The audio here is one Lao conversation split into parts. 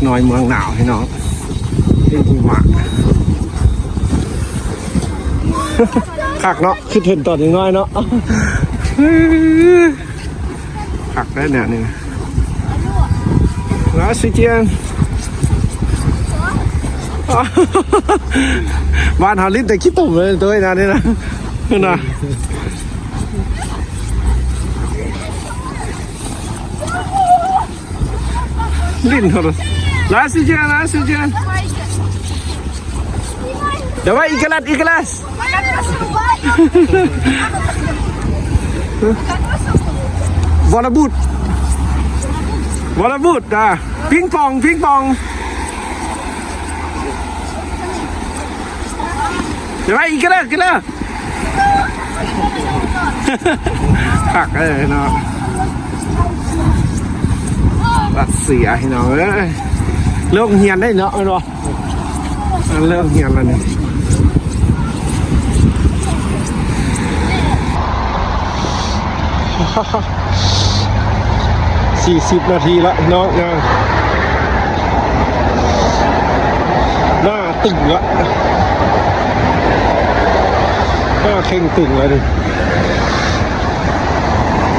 ນ້ອຍເມືອງໜາວພີ່ນ້ອງ ເຫັນຫິມະ ຄັກເນາະ ຄິດເຫັນຕອນນ້ອຍໆເນາະ ຄັກໄດ໋ແນວນີ້ນະ. ລາຊິຈຽນ ບ້ານເຮົາຫຼິ້ນແຕ່ຂີ້ຕົມເລີຍໂຕຍນະນີ້ນະ ເຫັນນະ. ຫຼິ້ນເຂົາ ລາຊິຈຽນ ລາຊິຈຽນ ດາວາຍ ອີກລາດ ອີກລາດ ວໍລະບຸດ ວໍລະບຸດ ອ່າ ປິງປອງ ປິງປອງ ດາວາຍ ອີກລາດ ອີກລາດ. ຄັກເອີຍເນາະ ລັດເຊຍພີ່ນ້ອງເອີຍ ເລີກຮຽນໄດ້ເນາະ ແມ່ນບໍ່ ເລີກຮຽນແລ້ວນີ້ ສີ່ສິບນາທີລະພີ່ນ້ອງ ຍ່າງ ໜ້າຕຶງລະ ໜ້າເຄັ່ງຕຶງລະນີ້.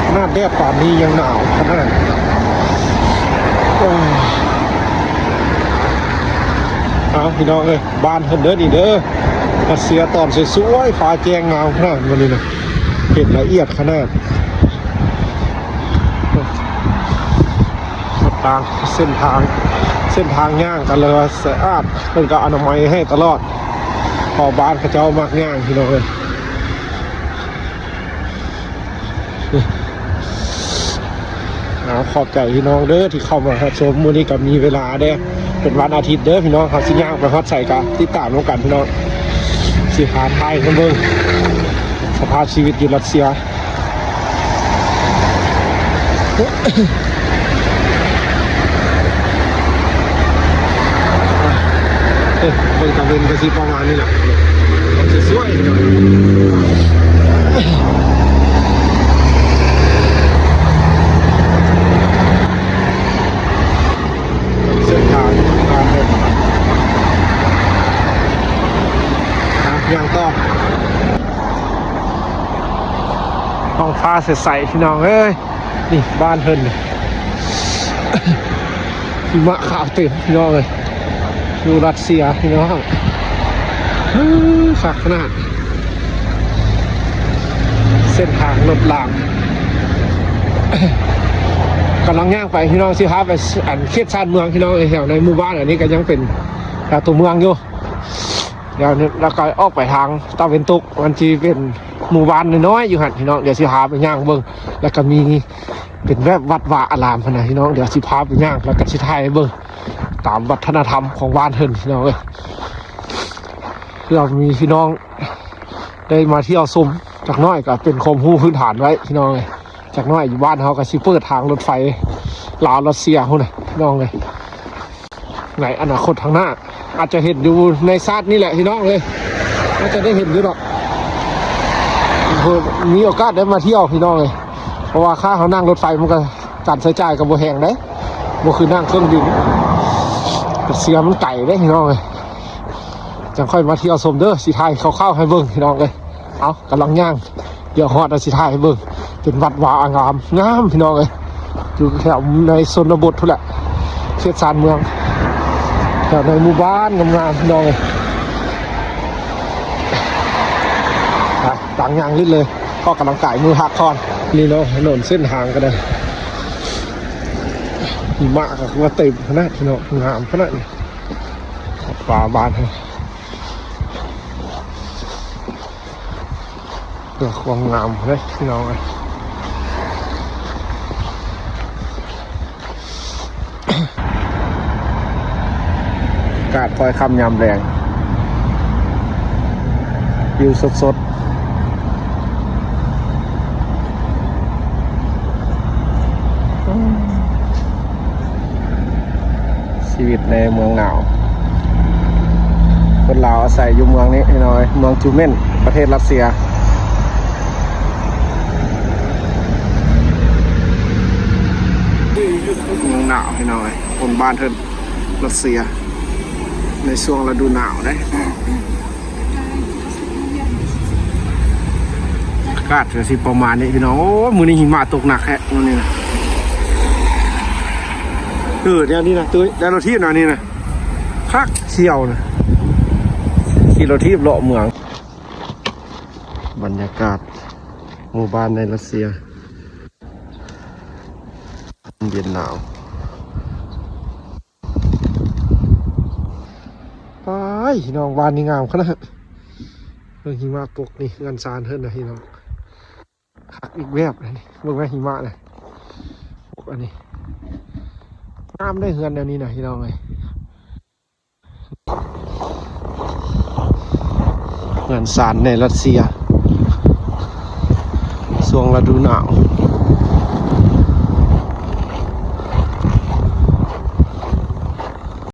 ຂະໜາດແດດປານນີ້ຍັງໜາວຂະໜາດ ໂອ້ຍ ເອົາພີ່ນ້ອງເອີຍ ບ້ານເພິ່ນເດີນີ້ເດີ ມາເຊຍຕອນສວຍໆ ຟ້າແຈ້ງງາມຂະໜາດມື້ນີ້ນະ ເຫັນລະອຽດຂະໜາດ ຕາມເສັ້ນທາງ ເສັ້ນທາງຍ່າງກໍເລີຍວ່າສະອາດ ເພິ່ນກໍອະນາໄມໃຫ້ຕະຫຼອດ ເພາະບ້ານເຂົາເຈົ້າມັກຍ່າງພີ່ນ້ອງເອີຍ. ເອົາ ຂອບໃຈພີ່ນ້ອງເດີທີ່ເຂົ້າມາຮັບຊົມ ມື້ນີ້ກໍມີເວລາເດ້ ເປັນວັນອາທິດເດີພີ່ນ້ອງ ເຮົາຊິຍ່າງໄປຮອດໃສກໍຕິດຕາມນຳກັນພີ່ນ້ອງ ຊິຫາຖ່າຍໃຫ້ເບິ່ງສະພາບຊີວິດຢູ່ລັດເຊຍ. ເບິ່ງຕາເວັນກໍຊິປະມານນີ້ແຫຼະ ມັນຊິສວຍໜ້ອຍ ເສັ້ນທາງ ທາງເດີນ ອ່ະ ຍ່າງຕໍ່ ທ້ອງຟ້າໃສໆ ພີ່ນ້ອງເອີຍ ນີ້ບ້ານເພິ່ນ ຫິມະຂາວເຕັມພີ່ນ້ອງເອີຍ ຢູ່ລັດເຊຍພີ່ນ້ອງ ຄັກຂະໜາດ ເສັ້ນທາງລົດລາງ ກຳລັງຍ່າງໄປພີ່ນ້ອງ ຊິພາໄປ ອັນ ເຂດຊານເມືອງພີ່ນ້ອງເອີຍ ແຖວໃນໝູ່ບ້ານອັນນີ້ກໍຍັງເປັນ ແຖວຕົວເມືອງຢູ່ ດຽວນີ້ ແລ້ວກໍອອກໄປທາງຕາເວັນຕົກ ມັນຊິເປັນໝູ່ບ້ານນ້ອຍໆຢູ່ຫັ້ນພີ່ນ້ອງ ດຽວຊິພາໄປຍ່າງເບິ່ງ ແລ້ວກໍມີເປັນແບບວັດວາອາລາມຫັ້ນນະພີ່ນ້ອງ ດຽວຊິພາໄປຍ່າງ ແລ້ວກໍຊິຖ່າຍໃຫ້ເບິ່ງຕາມວັດທະນະທຳຂອງບ້ານເພິ່ນພີ່ນ້ອງເອີຍ ເພື່ອມີພີ່ນ້ອງໄດ້ມາທ່ຽວຊົມ ຈັກໜ້ອຍກໍເປັນຄວາມຮູ້ພື້ນຖານໄວ້ພີ່ນ້ອງເອີຍ ຈັກໜ້ອຍຢູ່ບ້ານເຮົາກໍຊິເປີດທາງລົດໄຟລາວລັດເຊຍພຸ້ນນະພີ່ນ້ອງເອີຍ. ໃນອະນາຄົດຂ້າງໜ້າ ອາດຈະເຫັນຢູ່ໃນຊາດນີ້ແຫຼະພີ່ນ້ອງເອີຍ ອາດຈະໄດ້ເຫັນຢູ່ດອກ ມີໂອກາດໄດ້ມາທ່ຽວພີ່ນ້ອງເອີຍ ເພາະວ່າຄ່າເຮົານັ່ງລົດໄຟມັນກໍ ການໃຊ້ຈ່າຍກໍບໍ່ແພງເດ້ ບໍ່ຄືນັ່ງເຄື່ອງບິນ ເຊຍມັນໄກເດ້ພີ່ນ້ອງເອີຍ ຈັ່ງຄ່ອຍມາທ່ຽວຊົມເດີ ຊິຖ່າຍຄ່າວໆໃຫ້ເບິ່ງພີ່ນ້ອງເອີຍ. ເອົາ ກຳລັງຍ່າງ ດຽວຮອດແລ້ວຊິຖ່າຍໃຫ້ເບິ່ງ ເປັນວັດວາອາລາມງາມພີ່ນ້ອງເອີຍ ຢູ່ແຖວໃນຊົນນະບົດພຸ້ນແຫຼະ ເຂດຊານເມືອງ ແຖວໃນໝູ່ບ້ານງາມໆພີ່ນ້ອງເອີຍ ໄປ ຕາງຍ່າງລິດເລີຍ ອອກກຳລັງກາຍມື້ພັກຜ່ອນ ນີ້ເນາະ ຖະໜົນເສັ້ນທາງກໍໄດ້ ຫິມະກໍຄືວ່າເຕັມຂະໜາດພີ່ນ້ອງ ງາມຂະໜາດນີ້ ວັດວາບ້ານເຮົາ ເພື່ອຄວາມງາມເດ້ພີ່ນ້ອງເອີຍ ອາກາດຄ່ອຍຄ່ຳຍາມແລງ ວິວສົດໆ ຊີວິດໃນເມືອງໜາວ ຄົນລາວອາໄສຢູ່ເມືອງນີ້ພີ່ນ້ອງເອີຍ ເມືອງຈູເມັນ ປະເທດຣັດເຊຍ ເມືອງໜາວພີ່ນ້ອງເອີຍ ຄົນບ້ານເພິ່ນ ຣັດເຊຍ ໃນຊ່ວງລະດູໜາວເດ້. ອາກາດກະຊິປະມານນີ້ພີ່ນ້ອງ. ໂອ້ ມື້ນີ້ຫິມະຕົກໜັກແທ້ມື້ນີ້ນະ. ເອີ ແນວນີ້ນະຕຸ້ຍ ໄດ້ລົດຖີບນະນີ້ນະ ຄັກສ່ຽວນະ ຂີ່ລົດຖີບເລາະເມືອງ. ບັນຍາກາດໝູ່ບ້ານໃນຣັດເຊຍ ເຢັນໜາວ. ປາຍ ພີ່ນ້ອງ ວານນີ້ງາມຂະໜາດ. ເບິ່ງຫິມະປົກນີ້ ເຮືອນຊານເພິ່ນນະພີ່ນ້ອງ ຄັກອີກແບບນະນີ້. ເບິ່ງແມ່ຫິມະນະ ປົກອັນນີ້ ງາມເດ້ເຮືອນແນວນີ້ນະພີ່ນ້ອງເອີຍ. ເຮືອນຊານໃນຣັດເຊຍ ຊ່ວງລະດູໜາວ.